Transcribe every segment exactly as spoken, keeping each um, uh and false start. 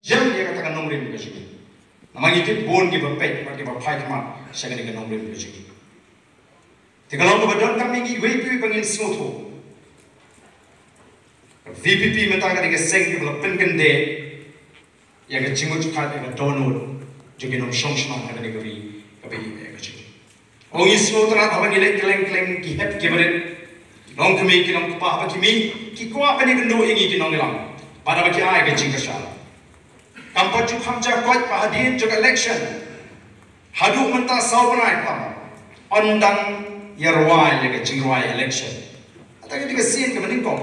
jem ïa kata ka nongrim ka jong ngi. Namar ngi tip bun kiba peit bad kiba phai khmat sha kane ka nongrim ka jong ngi. Te ka long kaba donkam ïa ngi iwei pa iwei ba ngin sngewthuh. Ka V P P mynta ka dei ka seng kaba la pynkyndit ïa ka jingmut jingpyrkhat, ïa ka dohnud jong ki nongshong shnong ha kane ka ri kaba ïeit ka jong ngi. Ong, ngi sngewtynnat haba ngi leit kylleng kylleng ki hep ki barit, ki longkmie ki longkpa, haba ki mih ki kwah ban ïakynduh ïa ngi ki nongïalam bad haba ki ai ka jingkyrshan. Kam pat ju kham ja koit ba hadien jong ka election haduh mynta saw bnai tam, ym dang ïa rwai ïa ka jingrwai election. Kata ka dei ka sien kaba nyngkong.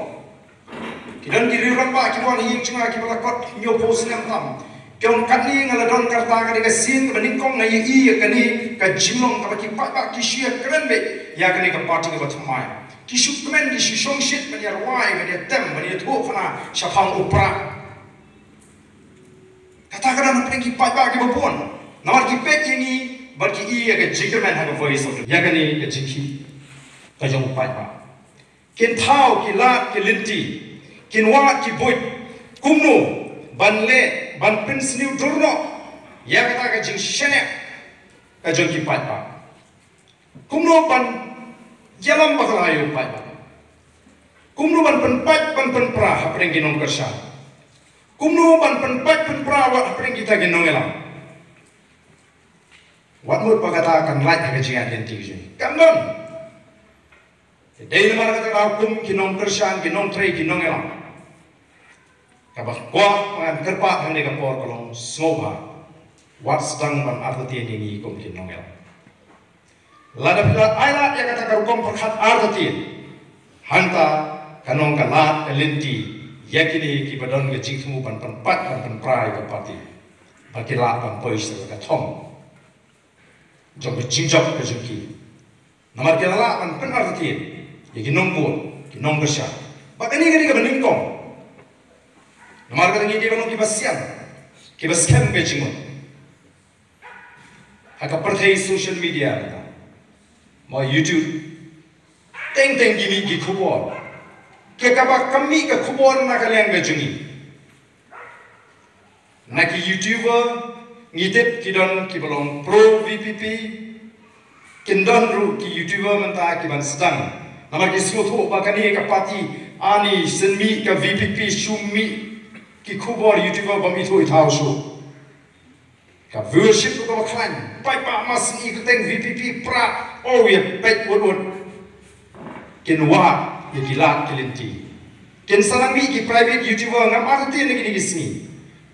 Ki don ki riew rangbah kiba wan ha ïing jong nga kiba la kot hynñiewphew snem tam. Ki ong, katne nga la don ka rta, ka dei ka sien kaba nyngkong nga ïohi ïa kane ka jinglong kaba ki paidbah ki shu ïakren beit ïa kane ka party kaba thymmai. Ki shu kmen, ki shu shongshit ban ïa rwai, ban ïa tem, ban ïathuhkhana shaphang u prah. Kata ka dang hapdeng ki paidbah kiba bun. Namar ki peit ïa ngi bad ki ïohi ïa ka jingkyrmen ha ka Voice of the, ïa kane ka jingkhih ka jong u paidbah. Kin thaw ki lad ki lynti, kin wad ki buit kumno ban leh ban pynsniew dur noh ïa kata ka jingshaniah ka jong ki paidbah. Kumno ban ïalam bakla ïa u paidbah. Kumno ban pynpait ban pynpra hapdeng ki nongkyrshan. Kumno ban pynpait pynpra wat hapdeng kita ki nongïalam. Wat mut ba kata kan lait ha ka jingïaid lynti ka jong ngi. Kam don. Te dei namar kata ka daw kum ki nongkyrshan, ki nongtrei, ki nongïalam, kaba kwah ba ngan kyrpad hangne ka por ka long, sngewbha wat sdang ban artatien ïa ngi kum ki nongïalam. Lada phi la ailad ïa kata ka rukom pyrkhat artatien, hangta kan long ka lad ka lynti ïa kine kiba don ka jingthmu ban pynpait ban pynpra ïa ka party, ba ki lah ban poi sha ka thong jong ka jingjop ka jong ki. Namar ki la lah ban pynartatien ïa ki nongbud, ki nongkyrshan. Ba kane ka dei kaba nyngkong. Namar kata ngi dei ban long kiba sian, kiba skhem ka jingmut. Ha ka pyrthei social media, mo YouTube, teng teng ki mih ki khubor. Ka kaba ka mih ka khubor na ka liang ka jong ngi. Na ki YouTuber, ngi tip ki don kiba long pro V P P, kin don ruh ki YouTuber mynta kiban sdang. Namar ki sngewthuh ba kane ka party ani shen mih ka V P P, shu mih ki khubor YouTuber bym ithuh ithaw shuh. Ka viewership ruh kaba khlaiñ, paidbah mas ngi kyrteng V P P prah, oh, ïa peit wut wut. Kin wad ïa ki lad ki lynti. Kin sa nang mih ki private YouTuber, ngam artatien na kine ki sngi,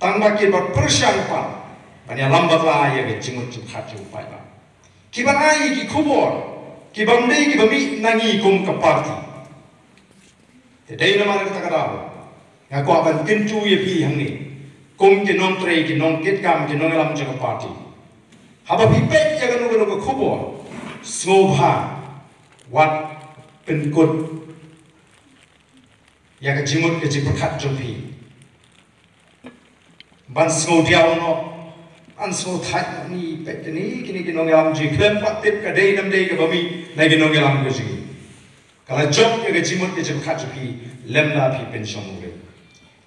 tang ba kin ba pyrshang pat ban ïalam bakla ïa ka jingmut jingpyrkhat jong u paidbah. Kiban ai ki khubor kibym dei kiba mih na ngi kum ka party. Te dei namar kata ka daw nga kwah ban kyntu ïa phi hangne kum ki nongtrei, ki nongkitkam, ki nongïalam jong ka party. Haba phi peit ïa kano kano ka khubor, sngewbha wat pynkut ïa ka jingmut ka jingpyrkhat jong phi. Ban sngewdiaw noh, ban sngewthait noh, ni peit kine, kine ki nongïalam jong ngi, khlem pat tip ka dei ne ym dei kaba mih na ki nongïalam ka jong ngi. Ka la jop ïa ka jingmut ka jingpyrkhat jong phi lymda phi pynshong nongrim.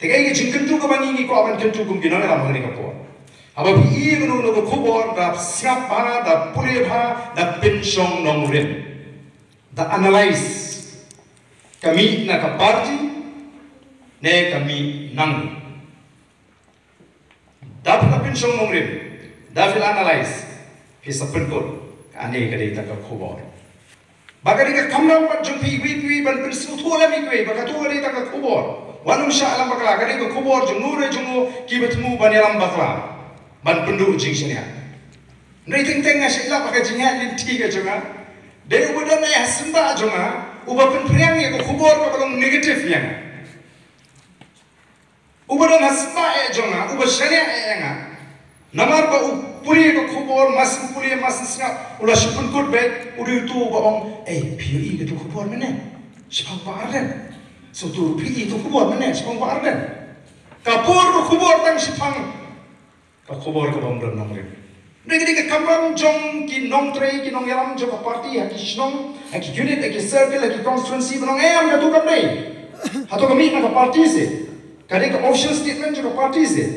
Te kaei ka jingkyntu kaba ngi, ngi kwah ban kyntu kum ki nongïalam ha kane ka por. Haba phi ïohi kano kano ka khubor, da sngap bha, da pule bha, da pynshong nongrim. Da analyse. Ka mih na ka party ne ka mih nangne. Da phi la pynshong nongrim, da phi la analyse, phi sa pynkut, kane ka dei tang ka khubor. Ba ka dei ka kamram pat jong phi iwei pa iwei ban pynsngewthuh lem ïa kiwei ba kato ka dei tang ka khubor. Wat nym shah ïalam bakla, ka dei ka khubor jong no re jong no kiba thmu ban ïalam bakla, ban pynduh jingshaniah. Hynrei teng teng nga shait lap ha ka jingïaid lynti ka jong nga, dei uba don eh ha symbai jong nga uba pynphriang ïa ka khubor kaba long negative ïa nga. Uba don ha symbai eh jong nga, uba shaniah eh ïa nga. Namar ba u pule ka khubor, masen pule, masen sngap, u la shu pynkut beit, u dei uto uba ong, "Ei, phi ïohi kato khubor mynne? Shaphang Bah Ardent. Sngewthuh, phi ïohi kato khubor mynne shaphang Bah Ardent." Ka pur ka khubor tang shaphang ka khubor kabym don nongrim. Dei ka dei ka kamram jong ki nongtrei, ki nongïalam jong ka party, ha ki shnong, ha ki unit, ha ki circle, ha ki constituency, ba nong em, kato kam dei. Hato ka mih na ka party seh? Ka dei ka official statement jong ka party seh?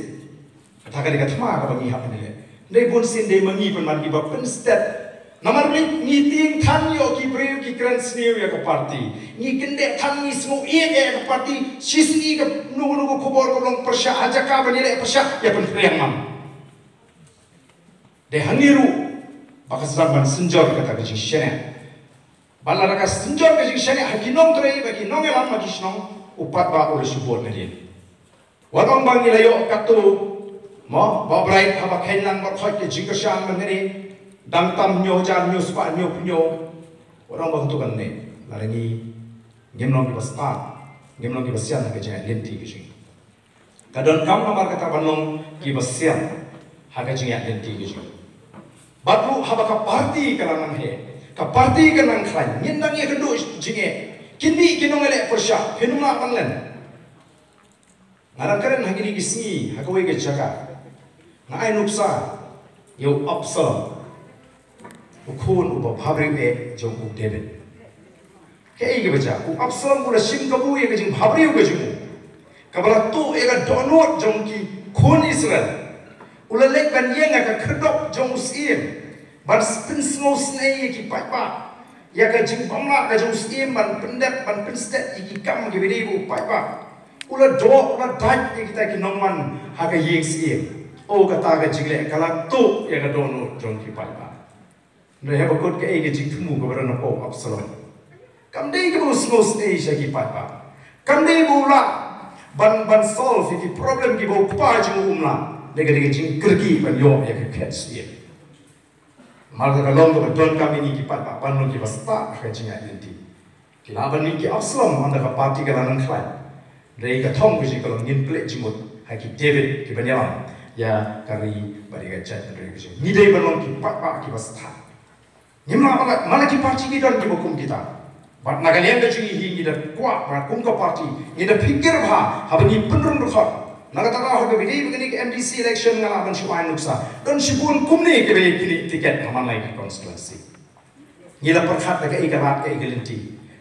Kata ka dei ka thma kaba ngi hap ban leh. Dei bun sien dei ma ngi pynban kiba pynstet. Namar ngi, ngi tieng than ïoh ki briew ki kren sniew ïa ka party. Ngi kyndit than, ngi sngew ïeit ïa ka party. Shisngi kano kano ka khubor ka long pyrshah, ha jaka ban ïaleh pyrshah, ïa pynphriang man. Dei hangne ruh ba ka sdang ban synjor kata ka jingshaniah. Ba lada ka synjor ka jingshaniah ha ki nongtrei bad ki nongïalam ha ki shnong, u paidbah u la shu bud nadien. Wat ong ba ngi la ïoh katto, mo, ba u Bright haba kheiñ lang bad khot ka jingkyrshan ban kane, dang tam hynñiew hajar, hynñiew spah hynñiew phew hynñiew. Wat ong ba katto kan ne, lada ngi, ngim long kiba stad, ngim long kiba sian ha ka jingïaid lynti ka jong ngi. Ka donkam namar kata ban long kiba sian ha ka jingïaid lynti ka jong ngi. Bad ruh haba ka party ka la nang heh, ka party ka nang khlaiñ, ngin dang ïakynduh jingeh. Kin dei ki nongïaleh pyrshah, phin ym lah ban len. Nga dang kren ha kine ki sngi ha kawei ka jaka. Nga ai nuksa ïa u Absalom, u khun uba bhabriew eh jong u David. Kaei kaba jia, u Absalom u la shim kabu ïa ka jingbhabriew ka jong u, kaba la tuh ïa ka dohnud jong ki khun Israel. U la leit ban ïeng ha ka khyrdop jong u syiem ban pynsngewsynei ïa ki paidbah, ïa ka jingbymlah ka jong u syiem, ban pyndep, ban pynstet ïa ki kam kiba dei bad u paidbah. U la doh, u la dait ïa kita ki nongwan ha ka ïing syiem. O, kata ka jingleh ka la tuh ïa ka dohnud jong ki paidbah. Hynrei haba kut, kaei ka jingthmu kaba don hapoh u Absalom? Kam dei kaba u sngewsynei sha ki paidbah. Kam dei ba u lah ban, ban solve ïa ki problem kiba u kpa jong u um lah. Dei ka, dei ka jingkyrkieh ban ïoh ïa ka khet syiem. Namar kata ka long kaba donkam ïa ngi ki paidbah ban long kiba stad ha ka jingïaid lynti. Ki lah ban mih ki Absalom ynda ka party ka la nang khlaiñ. Dei ka thong ka jong ngi ka long ngin pynleit jingmut ha ki David kiban ïalam ïa ka ri bad ïa ka jaitbynriew ka jong ngi. Ngi dei ban long ki paidbah kiba stad. Ngim lah ban, man la ki party ki don kiba kum kita. Bad na ka liang ka jong ngi hi, ngi da kwah ba kum ka party ngi da pyrkhat bha haba ngi pynrung dkhot. Na kata ka daw ha kaba ïadei bad kane ka M D C election, nga lah ban shu ai nuksa, don shibun kumne kiba ïa kine ticket ha man la ki constituency. Ngi la pyrkhat da kaei ka lad, kaei ka lynti,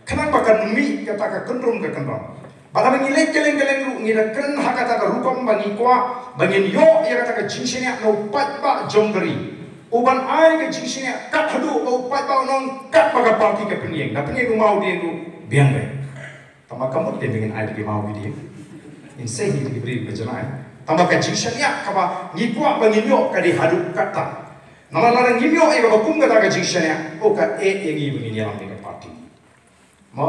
khnang ba kan mih kata ka kynrum ka kynrum. Bad haba ngi leit kylleng kylleng ruh, ngi da kren ha kata ka rukom ba ngi kwah ba ngin ïoh ïa kata ka jingshaniah na u paidbah jong ka ri. U ban ai ka jingshaniah kat haduh ba u paidbah un ong, katba ka party ka pynïeng, da pynïeng u maw dieng ruh, biang beit. Tangba ka mut te ba ngin ai da ki maw ki dieng, ngin sei hi da ki briew ba janai. Tangba ka jingshaniah kaba ngi kwah ba ngin ïoh ka dei haduh katta. Namar lada ngim ïoh ïa kaba kum kata ka jingshaniah, o, ka eh ïa ngi ba ngin ïalam ïa ka party. Mo,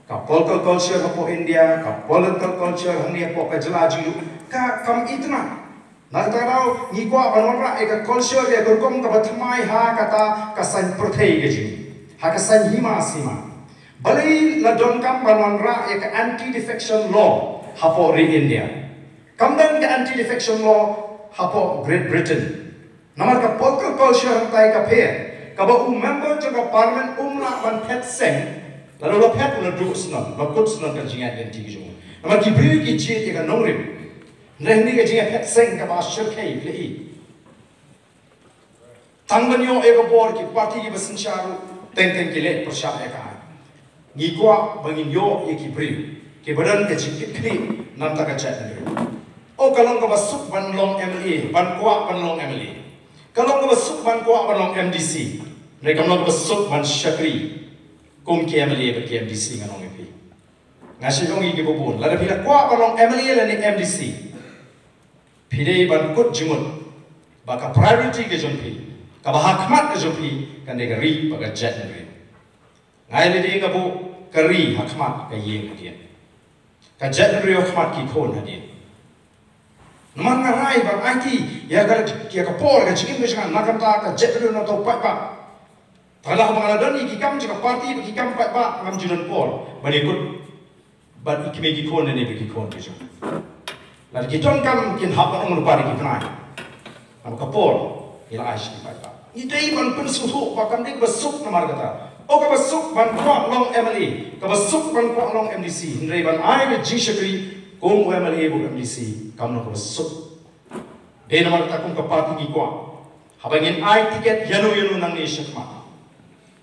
ka political culture hapoh India, ka political culture hangne hapoh ka jylla jong ngi ruh ka kam itynnad. Na kata ka daw ngi kwah ban wanrah ïa ka culture, ïa ka rukom kaba thymmai ha kata ka saiñ pyrthei ka jong ngi, ha ka saiñ hima sima. Balei la donkam ban wanrah ïa ka anti defection law hapoh ri India? Kam don ka anti defection law hapoh Great Britain. Namar ka political culture hangtai ka pher, kaba u member jong ka parliament um lah ban phet seng. Lada u la phet, u la duh shnong, la kut shnong ka jingïaid lynti ka jong u. Namar ki briew ki jied ïa ka nongrim. Hynrei hangne ka jingïaphet seng kaba shyrkhei, phi la i. Tang ban ïoh ïa ka bor, ki party kiba synshar ruh teng teng ki leh pyrshah ïa ka. Ngi kwah ba ngin ïoh ïa ki briew kiba don ka jingkitkhlieh na ka bynta ka jaitbynriew. O, ka long kaba suk ban long M L A, ban kwah ban long M L A. Ka long kaba suk ban kwah ban long M D C. Hynrei kam long kaba suk ban shakri kum ki M L A bad ki M D C, ngan ong ïa phi. Nga shu ong ïa kiba bun, lada phi la kwah ban long M L A lane M D C, phi dei ban kut jingmut ba ka priority ka jong phi, kaba ha khmat ka jong phi, kan dei ka ri bad ka jaitbynriew. Nga ïa lade nga buh ka ri ha khmat, ka ïing hadien, ka jaitbynriew ha khmat, ki khun hadien. Namar nga rai ban aiti ïa ka, ïa ka por, ka jingim ka jong nga na ka bynta ka jaitbynriew, na ka bynta u paidbah. Te lada haba nga la don ïa ki kam jong ka party bad ki kam paidbah, ngam ju don por ban ïakut bad i kmie ki khun lane bad ki khun ki jong nga. Lada ki donkam kin hap ban ong lypa da ki bnai. Namar ka por ngi la ai sha ki paidbah. Ngi dei ban pynsngewthuh ba kam dei kaba suk namar kata. O, kaba suk ban kwah long M L A, kaba suk ban kwah long M D C, hynrei ban ai ka jingshakri kum u M L A bad u M D C kam long kaba suk. Dei namar kata kum ka party ngi kwah, haba ngin ai tiket ïano ïano nangne shakhmat,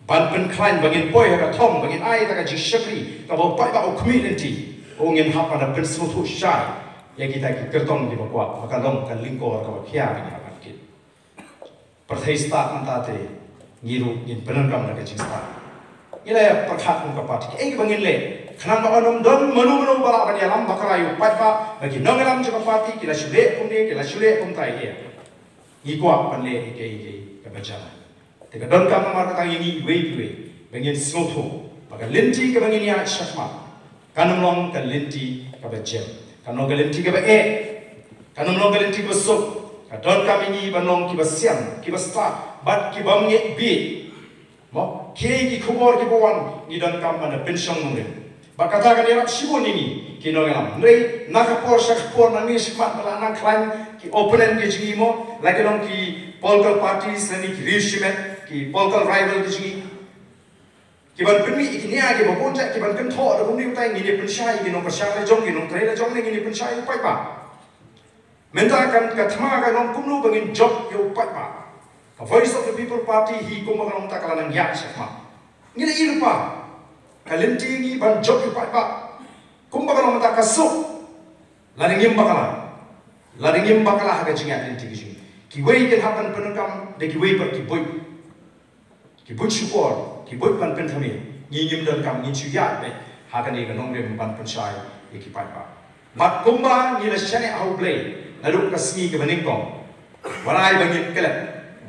ban pynkhlaiñ, ba ngin poi ha ka thong, ba ngin ai ïa ka jingshakri kaba u paidbah u khmih lynti, u ngin hap ban da pynsngewthuh shai ïa kita ki kyrtong kiba kwah ba ka long ka lyngkor kaba khia ban ïa ban kit. Pyrthei stad mynta te ngi ruh ngin pyndonkam da ka jingstad. Ngi la pyrkhat kum ka party, kaei kaba ngin leh khnang ba ym don mano mano ba lah ban ïalam bakla ïa u paidbah, ba ki nongïalam jong ka party ki la shu leh kumne, ki la shu leh kumta ïa. Ngi kwah ban leh ïa kaei kaei kaba jia. Te ka donkam namar kata ïa ngi iwei pa iwei ba ngin sngewthuh ba ka lynti kaba ngin ïaid shakhmat kan ym long ka lynti kaba jem, kan long ka lynti kaba eh, kan ym long ka lynti kaba suk. Ka donkam ïa ngi ban long kiba sian, kiba stad bad kibym ngeit bieit. Mo, kiei ki khubor kiba wan, ngi donkam ban da pynshong nongrim. Bad kata kan ïarap shibun ïa ngi ki nongïalam. Hynrei na ka por sha ka por, nangne shakhmat ba la nang khlaiñ ki opponent ki jong ngi, mo, la ki long ki political parties lane ki riew shimet, ki political rival ki jong ngi, ki ban pynmih ïa ki nia kiba bun jait, ki ban kynthoh da kumne kumtai, ngin ïa pynshai ïa ki nongkyrshan la jong, ki nongtrei la jong, ne ngin ïa pynshai ïa u paidbah. Mynta kan ka thma ka long kumno ba ngin jop ïa u paidbah. Ka Voice of the People Party hi kumba ka long mynta ka la nang ïaid shakhmat. Ngi la ïohi lypa ka lynti ngi ban jop ïa u paidbah. Kumba ka long mynta ka suk. Lada ngim bakla, lada ngim bakla ha ka jingïaid lynti ka jong ngi, kiwei kin hap ban pyndonkam da kiwei pat ki buit. Ki buit shukor, ki buit ban pynthame. Ngi ngim donkam, ngin shu ïaid beit ha kane ka nongrim ban pynshai ïa ki paidbah. Bad kumba ngi la shaniah ha U Blei naduh ka sngi kaba nyngkong, wat ai ba ngin klet,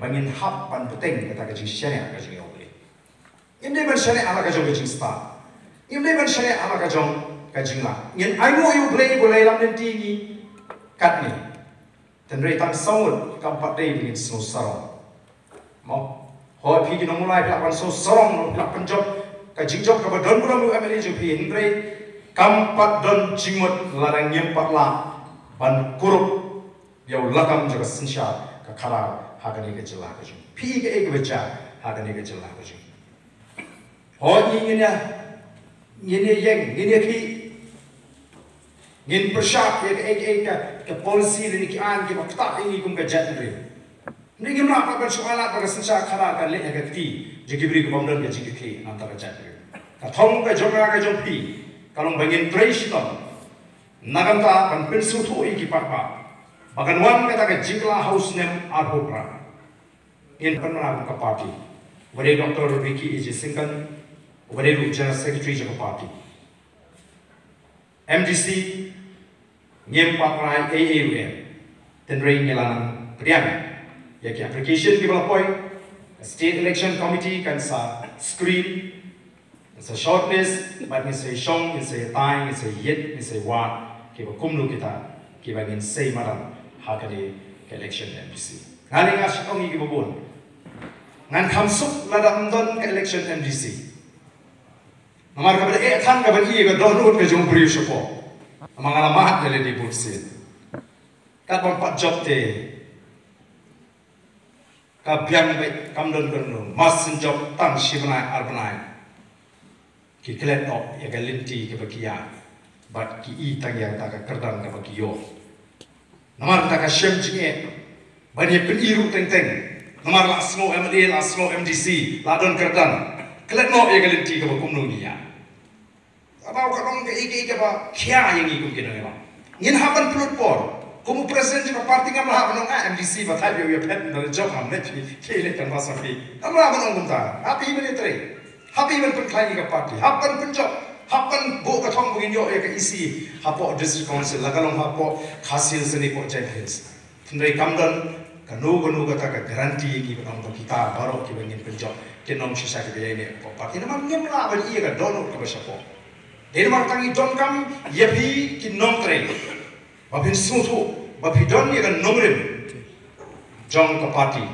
ba ngin hap ban bteng kata ka jingshaniah ka jong ngi ha U Blei. Ngim dei ban shaniah ha la ka jong ka jingstad, ngim dei ban shaniah ha la ka jong ka jingleh. Ngin ainguh ïa U Blei ba u la ïalam lynti ïa ngi katne. Hynrei tang saw ngut kam pat dei ba ngin sngew sarong. Mo, hooid, phi ki nongmulai phi lah ban sngew sarong, phi lah pynjop ka jingjop kaba don burom ïa u M L A jong phi, hynrei kam pat don jingmut lada ngim pat lah ban kurup ïa u lakam jong ka synshar ka khadar ha kane ka jylla ka jong phi, kaei kaba jia ha kane ka jylla ka jong. Hooid, ngi ngin ïa, ngin ïa ïeng, ngin ïa khih, ngin pyrshah ïa kaei kaei ka, ka policy lane ki aiñ kiba ktah ïa ngi kum ka jaitbynriew. Hynrei ngim lah pat ban shu ailad ba ka synshar khadar kan leh ha ka kti jong ki briew ki bym don ka jingkitkhlieh na ka bynta ka jaitbynriew. Ka thong ka jong nga ka jong phi ka long ba ngin trei shitom na ka bynta ban pynsngewthuh ïa ki paidbah ba kan wan kata ka jingkylla ha u snem arphew phra. Ngin pynbna kum ka party. Uba dei Doctor Ricky A J Syngkon, uba dei ruh General Secretary jong ka party. M D C, ngim pat rai ei ei ruh em. Hynrei ngi la nang pdiang ïa ki application kiba la poi. Ka State Election Committee kan sa screen, ngin sa shortlist, bad ngin sa ïashong, ngin sa ïatai, ngin sa ïit, ngin sa ïawad kiba kumno kita kiba ngin sa ïa madan ha kane ka election M D C. Nga lei nga shu ong ïa kiba bun, ngan kham suk lada ym don ka election M D C. Namar kaba da eh than ka ban ïoh ïa ka dohnud ka jong u briew shapoh. Namar nga la mad ïa lade bun sien. Katba ym pat jop te ka biang beit, kam don kano kano, mar syn jop tang shi bnai ar bnai. Ki klet noh ïa ka lynti kaba ki ïaid bad ki i tang ïa kata ka kyrdan kaba ki ïoh. Namar kata ka shem jingeh ban ïa pyni ruh teng teng. Namar la sngew M L A, la sngew M D C, la don kyrdan. Klet noh ïa ka lynti kaba kumno ngi ïaid. Kaba ka long kaei kaei kaba khia ïa ngi kum ki nongïalam. Ngin hap ban pynlut por. Kum u president jong ka party ngam lah ban ong, ah, M D C ba thait ïa u ïa phet, ym don jop, ngam leit phi, phi leit canvass ma phi. Ngam lah ban ong kumta. Hap hi ban ïatrei, hap hi ban pynkhlaiñ ïa ka party, hap ban pynjop, hap ban buh ka thong ba ngin ïoh ïa ka E C hapoh District Council, la ka long hapoh Khasi Hills ne hapoh Jaintia Hills. Hynrei kam don kano kano kata ka guarantee ïa ngi ban ong ba kita baroh kiba ngin pynjop kin ym shisha kiba ïaineh hapoh party. Namar ngim lah ban ïoh ïa ka dohnud kaba shapoh. Dei namar kata ngi donkam ïa phi ki nongtrei ba phin sngewthuh ba phi don ïa ka nongrim jong ka party.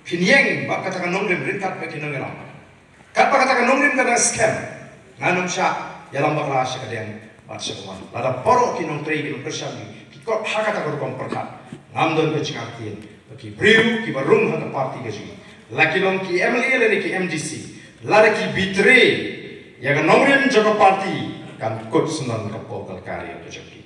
Phin ïeng bad kata ka nongrim ryngkat bad ki nongïalam. Katba kata ka nongrim ka dang skhem, ngan ym shah ïalam bakla sha ka diang bad sha ka wan. Lada baroh ki nongtrei ki nongkyrshan ki, ki kot ha kata ka rukom pyrkhat, ngam don ka jingangtien ba ki briew kiba rung ha ka party ka jong ngi, la ki long ki M L A lane ki M D C, lada ki betray ïa ka nongrim jong ka party, kan kut syndon ka political career ka jong ki.